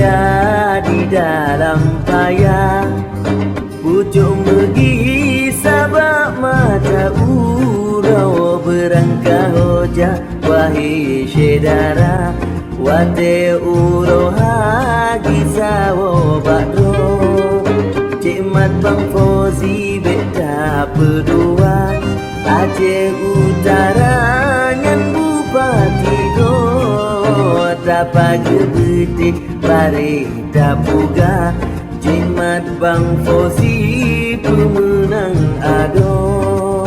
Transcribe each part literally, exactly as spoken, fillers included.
Di dalam paya, pucôk meugisa bak mata uroe, beurangka ho jak, wahé syedara, watée uroe ha gisa woe bak droe. Cék mat Bang Fauzi bék tapeudua, Aceh Utara nyan bupati droe, tapajoh beutéh bareh tapuga, jimat Bang Fauzi peumeunang adoe.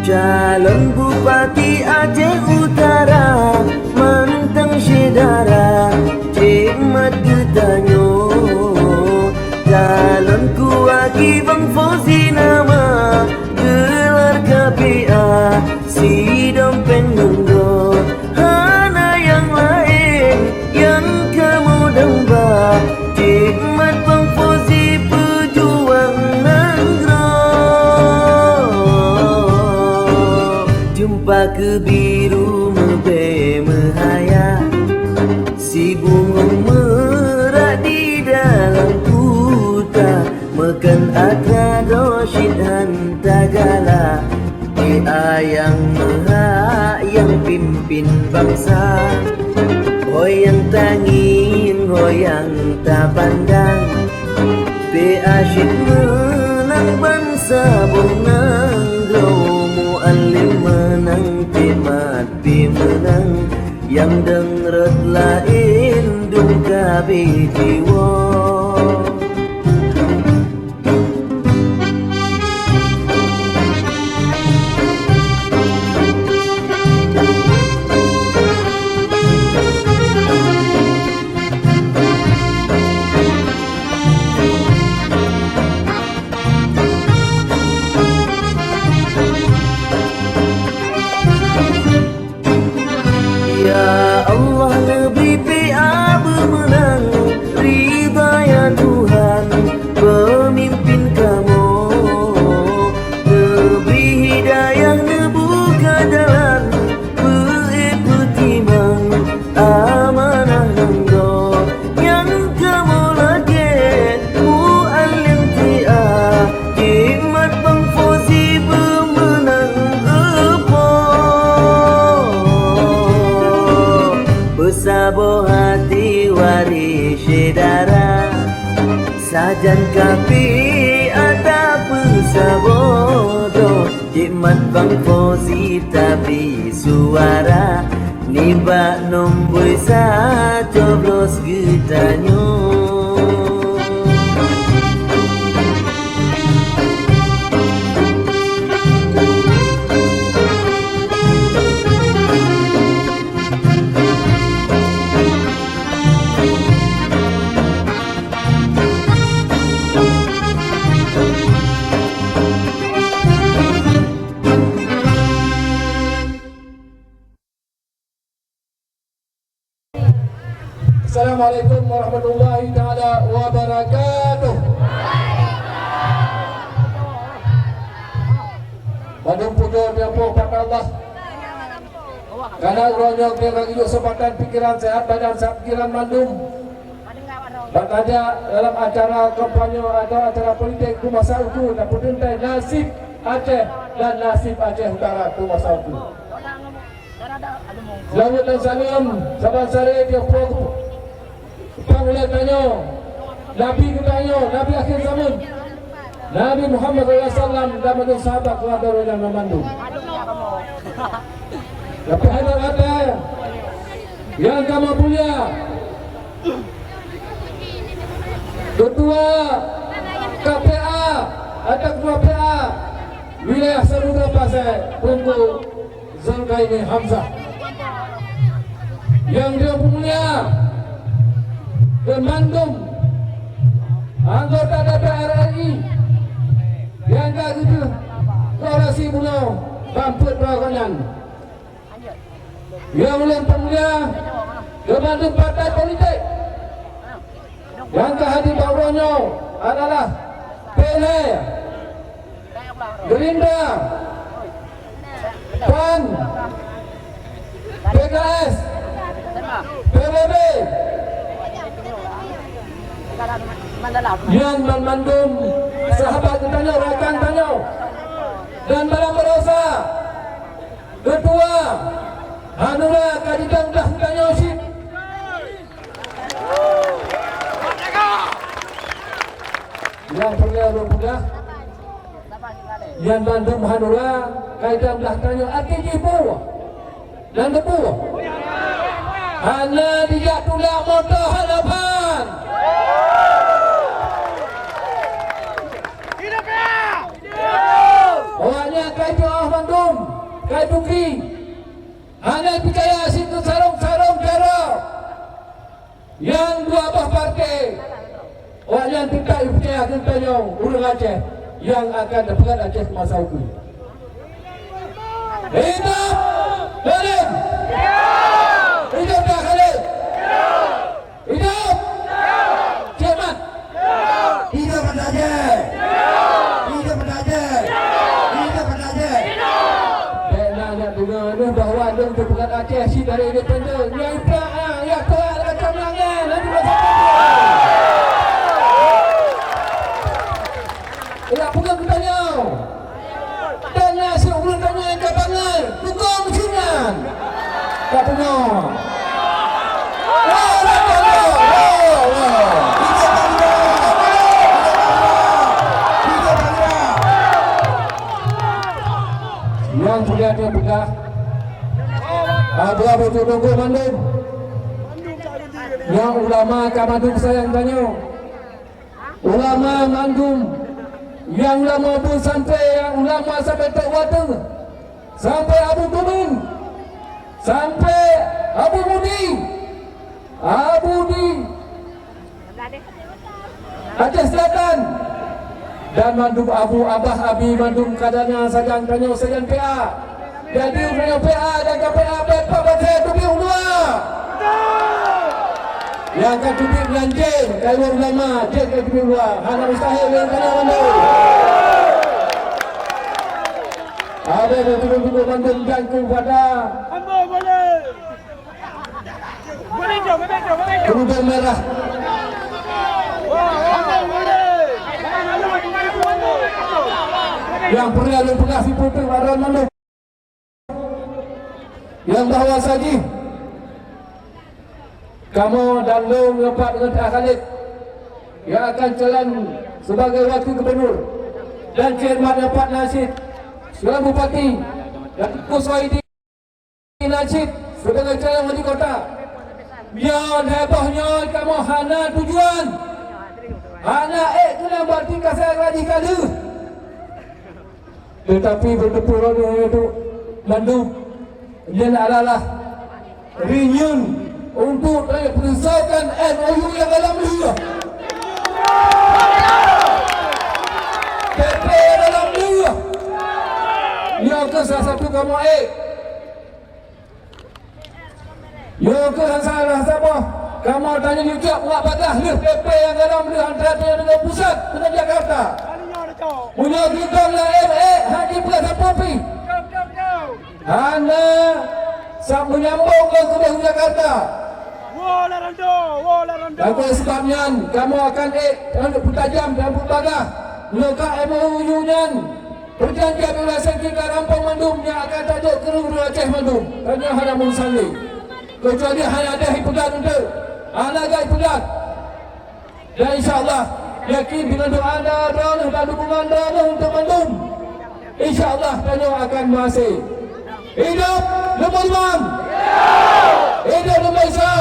Calon Bupati Aceh Utara, mantong syedara, jimat geutanyoe. Calon kuwaki Bang Fauzi nama, gelar K P A, sidom péng ngon goe. Hana nyang laén nyang kamoe damba, jimat Bang Fauzi peujuang nanggroe. Jeumpa keubiru meubée meuhaya, sibungong meurak di dalam kuta, meukeun atra droe cit han tagala. Di ayang meuhak nyang pimpin bansa, ho nyang tangieng, ho nyang tapandang. P A cit meunang bansa, boh nanggroe, Mualem meunang, jimat pih meunang, nyang deungon rot laén dum ka abéh jiwoe. Ya Allah, neubri P A beumeunang, ridha ya Tuhan, peumimpin kamoe. Neubri hidayah, neubuka jalan, beu-ék peutimang, amanah nanggroe. Nyang kamoe lakée, Mualem T A, jimat Bang Fauzi beumeunang eupoh. Beusaboh até waréh syedara, sajan ka pih ata peusaboh droe. Jimat Bang Fauzi tabri suara, nibak nomboi sa coblos geutanyoe. Assalamualaikum warahmatullahi taala wabarakatuh. Bandum pujoe teurimong bak Allah. Karena uroe nyoe ka geujok keuseumpatan, pikiran sehat, badan sehat, pikiran mandum. Bak tajak dalam acara kampanye atau acara politik di masa uku, dan peuteuntée nasib Aceh dan nasib Aceh Utara di masa uku. Seulaweuet dan saleuem saban sare di Putroe Pangulée tanyoe, Nabi geutanyoe, Nabi akhé zaman, Nabi Muhammad sallallahu alaihi wasallam dan mandum sahabat keluarga dan mandum. Tapi hana kata nyang kamoe mulia, Ketua K P A atau Ketua P A Wilayah Samudra Pasai, Teungku Zulkaini Hamzah. Nyang lôn peumulia keu mandum anggota D P R R I nyang ka geupeuorasi bunoe ban peuet droe gobnyan. Nyang lôn peumulia keu mandum partai politik nyang ka hadir bak uroe nyoe adalah P L H, Gerindra, PAN, P K S, P B B, nyan banmandum sahabat geutanyoe, rakan tanyoe, dan barang baroesa, keutua hanura ka jidong blah geutanyoe cit. Nyang peureulée lôn peugah, nyan bandum hanura ka jidong blah geutanyoe, até jih peue? Nyan teupeue? Hana jijak tulak moto hana ban. Awaknyan ka jioh bandum, ka jitunggi. Hana peucaya situ sarong-sarong jaroe. Nyang dua boh partai, awaknyan teutab peucaya keu tanyoe ureuëng Aceh nyang akan teupeugöt Aceh masa ukeue. Hidup Salim! Hidup Dah Khalid! Hidup Cik Mat! Hidup Banda Aceh! Hidup Banda Aceh! Hidup Banda Aceh! Bèk na nyang deungoe neuh bahwa lôn teupeugöt Aceh cit dari independen. Nyang peuet, ah, nyang peuet macam nyan, eh, nanti masa depan. Nyang peugöt geutanyoe. Dan na si ureuëng tanyoe nyang ka bangai, tukang sinan. Ka teungoh. Wah, wah, wah, wah, wah. Nyang peugah, nyang peugah. Abu-abu tu nunggu mandum. Nyang ulama ka mandum sayang tanyoe. Ulama mandum, nyang ulama pun sampai, nyang ulama sampai Tok Watèe, sampai Abu Kumin, sampai Abu Mudi, Abu di Aceh Selatan, dan mandum Abu Abah Abi mandum kadanya sajan tanyoe sajan P A. Jadi, ureuëng P A dan K P A bèk pat bansa teubiet u luwa. Nyang ka teubiet nyan jén, ka lheueh ulama, jén ka teubiet u luwa. Hana mustahil nyang tanyoe mandum. Ada nyang turun-turun mandum dan keupada kerudung merah. Nyang peureulèe lôn peugah sipeue teuk mandum. Nyang bahwa sajih kamoe dan lôn ngon Pak Khalid nyang akan calon sebagai wakil gubernur dan Cik Mat ngon Pak Nasid sebagai bupati dan Teungku Soedi Nasid sebagai calon wali kota. Nyoe heboh nyoe kamoe hana tujuan, hana ék keunan berarti ka saya lagi ka lheueh. Teutapi beuteupeue lôn nyoe mandum nyan adalah reunion untuk tayue peuseusakan M O U nyang dalam lheueh. P P nyang dalam lheueh. Nyoe keuh salah satu kamoe ék. Nyoe keuh salah saboh kamoe tanyoe jijak uak bagaih lheueh P P nyang gohlom lheueh antara tanyoe deungon pusat deungon Jakarta. Meunyoe geutanyoe laén ék hana jipeugah sapeue pih. Hana sa-, meunyambong ngon keudeh u Jakarta. Dan oleh sebab nyan, kamoe akan ék peutajam dan peubagaih. Meunyoe ka M O U nyan Peujanjian Indonesia kita rampung mandum nyang akan tajok keu ureuëng Aceh mandum. Tanyoe hana meusaléng. Kecuali hana ada ipeugah untuk. Hana ada ipeugah. Dan insya Allah, yakin dengan doa droeneuh dan dukungan droeneuh untuk mandum, insya Allah tanyoe akan berhasil. Hidup Lôn Beurimong! Hidup Lôn Beuisa!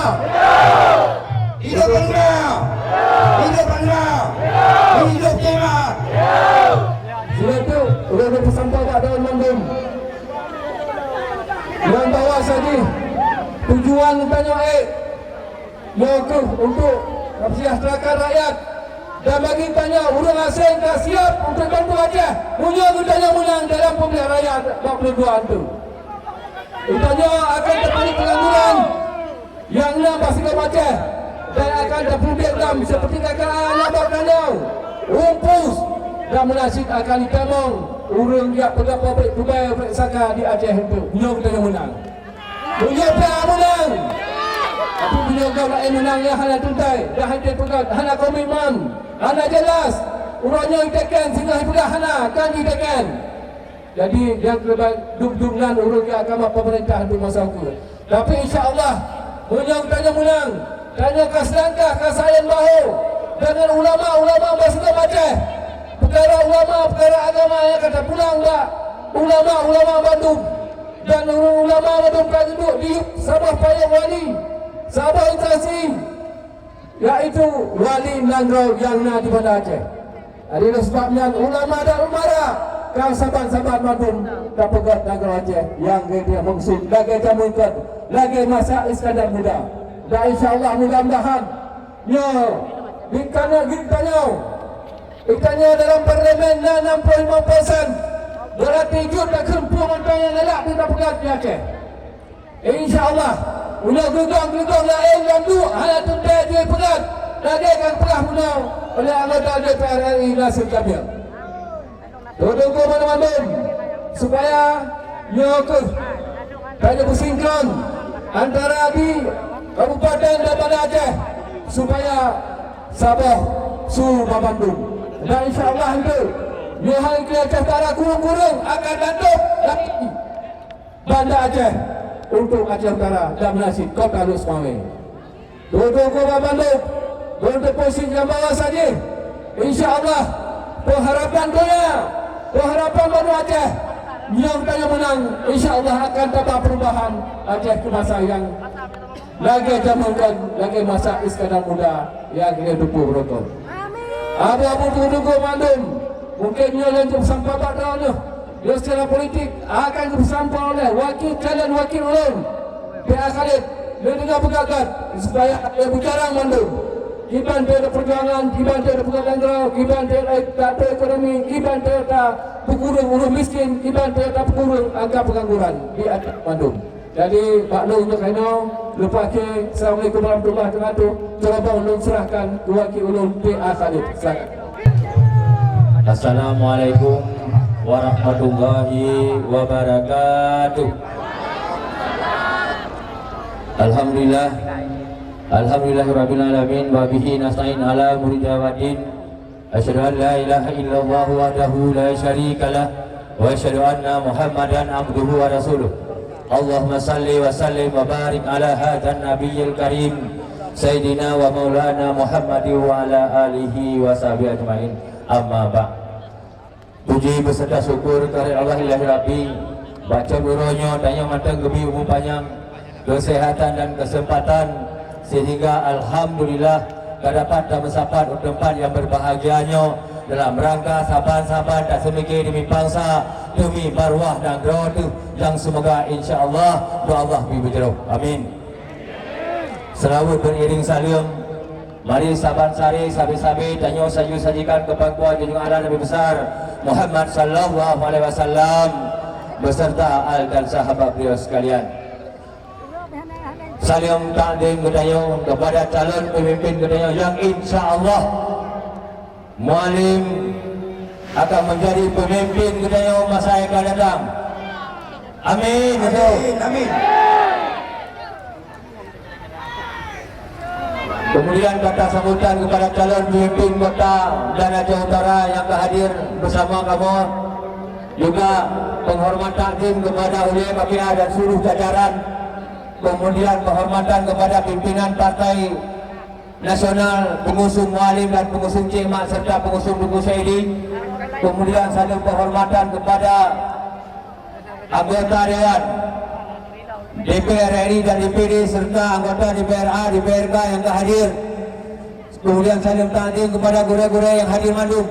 Hidup Panglima! Hidup Panglima! Hidup Cik Mat! Sinoe tu, ulôn peusampoe bak droeneuh mandum. Nyang bahwa sajih tujuan tanyoe ék, nyoe keuh untuk meuseujahteurakan rakyat. Dan bagi tanyoe, ureuëng asing ka siap untuk bantu Aceh. Meunyoe geutanyoe meunang dalam pemilihan rakyat bak buleuen dua tu, geutanyoe akan tapeuleuk keungguran nyang na bak sigom Aceh dan akan tapeuleuk dam seperti kakak anak bak tanyoe. Umpus dan meunasyid akan itamong ureuëng jak peugah pabrik tubai pabrik saka di Aceh tu. Meunyoe geutanyoe meunang. Meunyoe P A meunang. Tapi beliau geuh laén meunang nyang hana tuntai, dah hana peugah, hana komitmen, hana jelas. Uroe nyoe jiteken, singoh jipeugah hana, kan jiteken. Jadi, nyang keuleubah dup-dup nan ureuëng nyang ka mat pemerintah untuk masa ukeue. Tapi, insya Allah, meunyoe tanyoe meunang, tanyoe ka seulangkah, ka sayan bahu deungon ulama-ulama bak sigom Aceh. Peukara ulama, peukara agama nyang ka tapulang bak ulama-ulama bandum. Dan ulama bandum ka duduek di saboh payong wali, saboh instansi, yaitu wali nanggroe nyang na di Banda Aceh. Jadi, oleh sebab nyan, ulama dan umara ka saban-saban bandum tapeugöt nanggroe Aceh nyang geuteupeue maksud lagèe jameun kon, lagèe masa Iskandar Muda. Dan insya Allah, mudah-mudahan nyoe, di tanyoe, di tanyoe, di tanyoe dalam parlemen na enam puluh lima persen, berarti jeuet takheun peue mantong nyang galak di tapeugöt di Aceh. Insya Allah, uroe geugong-geugong laén nyang duek hana teuntèe jipeugah, lagèe nyang peugah bunoe oleh anggota D P R R I Nasir Jamil. Teudeungoe banmandum, supaya nyoe kheueh tanyoe beusinkron antara di Kabupaten dan Banda Aceh, supaya saboh su banmandum. Dan insya Allah, enteuk nyoe hai keu Aceh Utara kureueng-kureueng akan datang lagi Banda Aceh untuk Aceh Utara dan meunan cit Kota Lhokseumawe. Teudeungoe banmandum, beuneuteupeu cit nyang bahwa saji, insya Allah, pengharapan donya, pengharapan banua Aceh, nyang tanyoe meunang, insya Allah akan tabah perubahan Aceh keu masa nyang lagèe jameun kon, lagèe masa Iskandar Muda nyang keuneuk teupeu beurokon. Abu-abu teudeungoe mandum, mungken nyoe lôn jeuet peusampoe bak droeneuh. Nyoe secara politik akan geupeusampoe oleh wakil, calon wakil ulôn, P A Khalid. Lôn deungoe peugah that supaya lé beujarang mandum. Kiban teuh peujuangan, kiban teuh peujuangan droe, kiban teuh ta-, ta-, ekonomi, kiban teuh ta-, peukureueng ureueng miskin, kiban teuh tapeukureueng angka peungangguran di Aceh mandum. Jadi, bak lôn nyoe keunoe, leupah keu assalamualaikum warahmatullahi wabarakatuh, teurobong lôn seurahkan keu wakil ulôn P A Khalid. Silakan. Assalamualaikum warahmatullahi wabarakatuh. Alhamdulillah. Alhamdulillahirabbil alamin, wa bihi nasta'in ala umuri dunya waddin. Asyhadu an la ilaha illallah wahdahu la syarikalah, wa asyhadu anna Muhammadan abduhu wa rasuluh. Allahumma salli wa sallim wa barik ala hadzan nabiyyil karim, sayyidina wa maulana Muhammadin wa ala alihi wa sahbihi ajmain. Amma ba'd. Puji beserta syukur keuhadrat Allah Ilahi Rabbi, bak uroe nyoe tanyoe mantong geubri umu panyang, keuseuhatan dan keuseumpatan, seuhingga alhamdulillah ka dapat tameusapat u teumpat nyang beubahgia nyoe dalam rangka saban-saban taseumike deumi bansa, deumi maruah nanggroe teuh, nyang seumoga insya Allah doa Allah bri beujroh. Amin. Seulaweuet beriring saleuem, mari saban sari sabe-sabe tanyoe saju sajikan keu pangkuan junjungan Allah Nabi Besar Muhammad sallallahu alaihi wasallam beserta al dan sahabat beliau sekalian. Saleuem takzim geutanyoe kepada calon pemimpin geutanyoe nyang insya Allah Mualem akan menjadi pemimpin geutanyoe masa nyang akan datang. Amin, betul. Amin, amin. Kemudian kata sambutan kepada calon pemimpin kota dan Aceh Utara yang ka hadir bersama kamu. Juga penghormatan takzim kepada ulama P A dan seluruh jajaran. Kemudian penghormatan kepada pimpinan partai nasional, pengusung Mualem dan pengusung Cek Mat serta pengusung Teungku Saidi. Kemudian saleuem penghormatan kepada anggota dewan D P R R I dan D P D serta anggota D P R A, D P R K yang ka hadir. Kemudian saleuem takzim kepada gurèe-gurèe yang hadir mandum.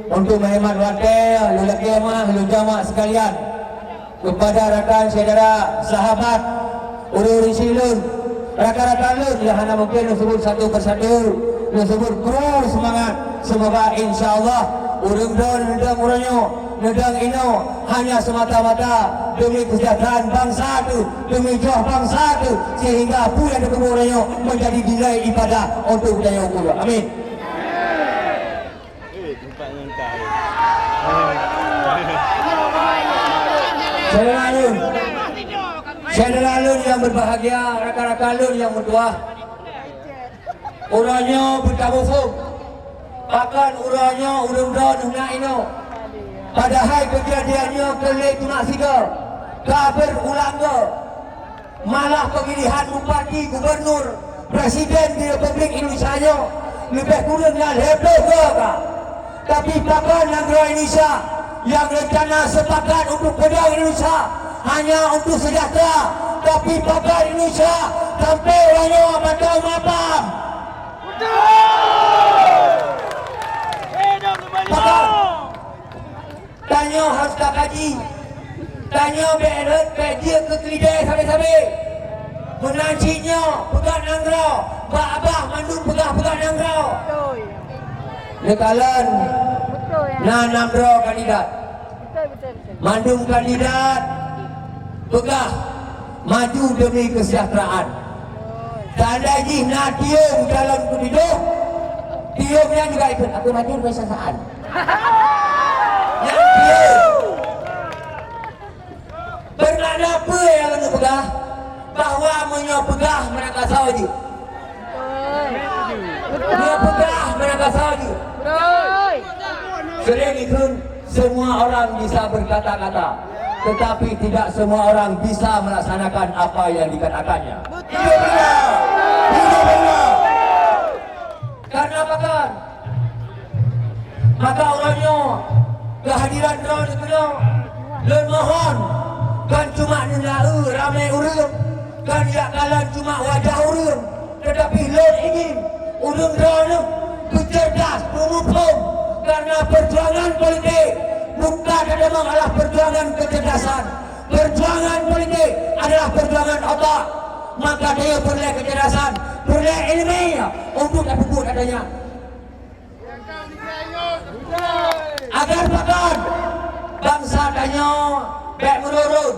Untuk menghemat watèe, lôn lakèe meu'ah, lôn jamak sekalian. Kepada rakan syedara, sahabat, ureueng-ureueng syiek lôn, rakan-rakan lôn nyang hana mungken lôn sebut satu persatu, lôn sebut kru seumangat. Seumoga insya Allah ureueng droe neudong uroe nyoe, neudong inoe hanya semata-mata demi kesejahteraan bangsa teuh, demi joh bangsa teuh, sehingga peue nyang teukeubah uroe nyoe menjadi nilai ibadah untuk geutanyoe keudroe. Amin. Saya lalu. Syedara lôn nyang berbahagia, rakan-rakan lôn nyang meutuah. Uroe nyoe beutamuphom, pakon uroe nyoe ureuëng droeneuh na inoe. Padahai keujadian nyoe keu lhée teuma sigoe ka beurulang goe. Malah pemilihan bupati, gubernur, presiden di Republik Indonesia nyoe leubeh kureueng na lhée ploh goe ka. Tapi pakon nanggroe Indonesia nyang rencana sepakat untuk peudong Indonesia hanya untuk sejahtera, tapi pakon Indonesia sampai uroe nyoe mantong mapam. Pakon? Tanyoe harus takaji. Tanyoe bék rhot, bék jeuet keu keulidée sabe-sabe. Meunan cit nyoe, peugah nanggroe, bak babah mandum peugah, peugah nanggroe. Neukalon na nam droe kandidat. Mandum kandidat peugah maju demi kesejahteraan. Seandai jih na tiong calon keudroe, tiong nyan juga ikot, "Aku maju demi kesejahteraan." Nyan tiong. Bermakna peue nyang lôn peugah? Bahwa meunyoe peugah meunan kasoe jeuet. Meunyoe peugah meunan kasoe jeuet. Sering ikheun, semua orang bisa berkata-kata, tetapi tidak semua orang bisa melaksanakan apa yang dikatakannya. Hidup Indonesia! Hidup Indonesia! Karena pakon? Maka uroe nyoe, kehadiran droeneuh keunoe, lôn mohon, kon cuma neunaeu ramé ureuëng, kon jak kalon cuma wajah ureuëng, tetapi lôn ingin ureuëng droeneuh beucerdas, beumuphom, karena perjuangan politik bukan adalah perjuangan kecerdasan. Perjuangan politik adalah perjuangan otak. Maka tanyoe peureulée keucerdasan, peureulée iéleumé untuk tapeubuet ata nyan. Agar pakon bansa tanyoe bék meururot.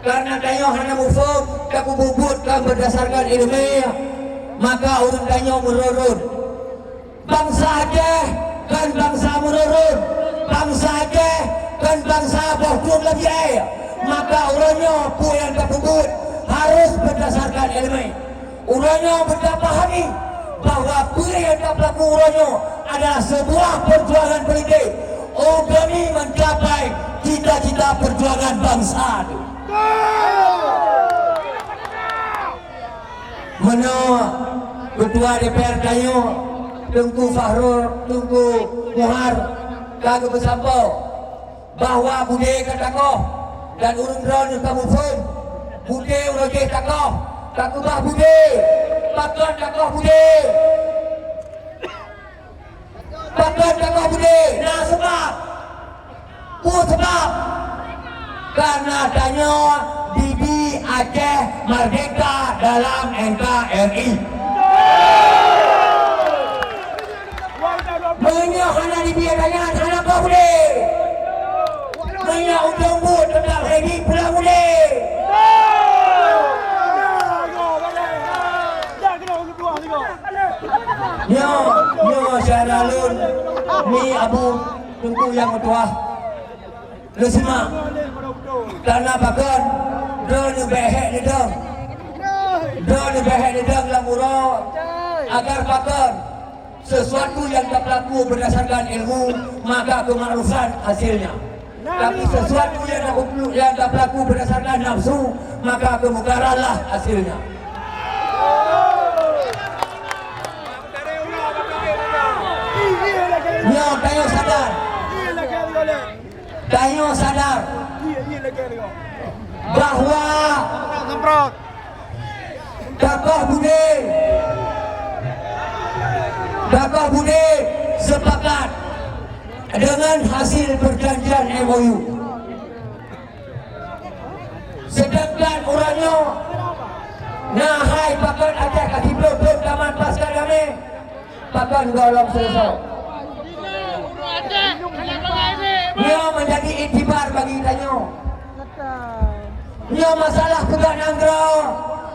Karena tanyoe hana muphom tapeubuet-buet kon berdasarkan iéleumé, maka ureuëng tanyoe meururot. Bansa Aceh kon bansa meururot, bansa Aceh kon bansa boh krueng lagée. Maka uroe nyoe peue nyang tapeubuet harus berdasarkan iéleumé. Uroe nyoe beutapahami bahwa peue nyang tapeulaku uroe nyoe adalah sebuah perjuangan politik untuk mencapai cita-cita perjuangan bansa. Meunoe Ketua D P R tanyoe, Teungku Fahrul, Teungku Muhar, ka geupeusampoe bahwa budé ka takoh dan ureuëng droeneuh ka muphom budé uroe jih takoh, ka keubah budé, pakon takoh budé. Pakon takoh budé? Na seubab. Peue seubab? Karena tanyoe dibi Aceh merdeka dalam N K R I. Meunyoe hana dibi ata nyan, hana koh budé. Meunyoe ujong buet teutap ready pulang budé. Nyoe, nyoe syedara lôn, mi Abu Teungku nyang meutuah. Leusimak. Karena pakon, droeneuh bék hék neudong. Droeneuh bék hék neudong lam uroe. Agar pakon, sesuatu yang tapeulaku berdasarkan ilmu, maka kemakrufan hasilnya. Tapi sesuatu yang tapeulaku, yang tapeulaku berdasarkan nafsu, maka kemukaranlah hasilnya. Nyoe tanyoe sadar. Tanyoe sadar bahwa takoh budé, takoh budé sepakat dengan hasil perjanjian M O U. Sedangkan uroe nyoe na hai pakon Aceh ka siplôh thon tamat pasca damé, pakon gohlom seuleusoe. Nyoe menjadi iktibar bagi tanyoe. Nyoe masalah peugah nanggroe,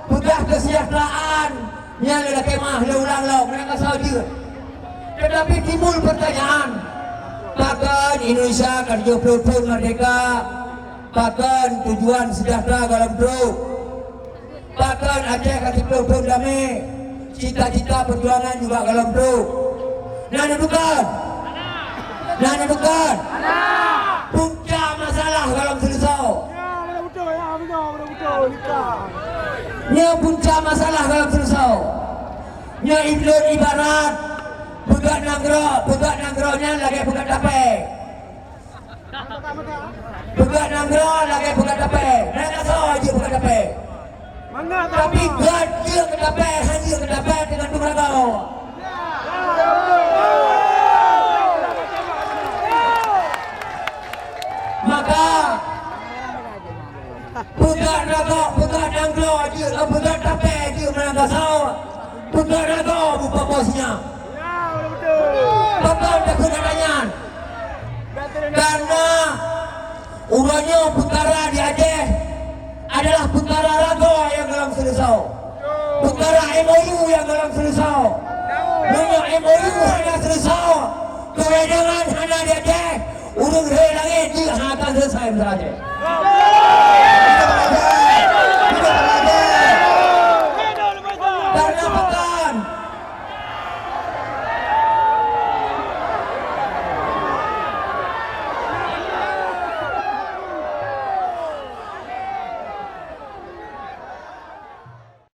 peugah kesejahteraan, nyan lé lakée meuah lé ulang lom, meunan ka soe jeuet. Tetapi timbul pertanyaan, pakon Indonesia ka tujoh ploh thon merdeka, Pakon tujuan sejahtera gohlom trok? Pakon Aceh ka siplôh thon damé? Cita-cita peujuangan juga gohlom trok? Na neudukon? Na neudukon? Punca masalah gohlom seuleusoe. Nyoe punca masalah gohlom seuleusoe. Nyoe ulôn ibarat peugöt nanggroe, peugöt nanggroe nyan lagèe peugöt tapèe. Peugöt nanggroe lagèe peugöt tapèe. Nanggroe jeuet peugöt tapèe. Tapi göt jeuet keu tapèe, han jeuet keu tapèe, teugantung lagoe. Maka, peugöt lagoe, peugöt nanggroe jeuet, peugöt tapèe jeuet meunanggroe. Peugöt lagoe beupaboh sinyak. Pakon takheun ata nyan? Karena uroe nyoe peukara di Aceh adalah peukara lagoe nyang gohlom seuleusoe. Peukara M O U nyang gohlom seuleusoe. Meunyoe M O U hana seuleusoe, keuwidangan hana di Aceh, ureueng rhei langét jeuet hana akan seuleusoe masalah Aceh.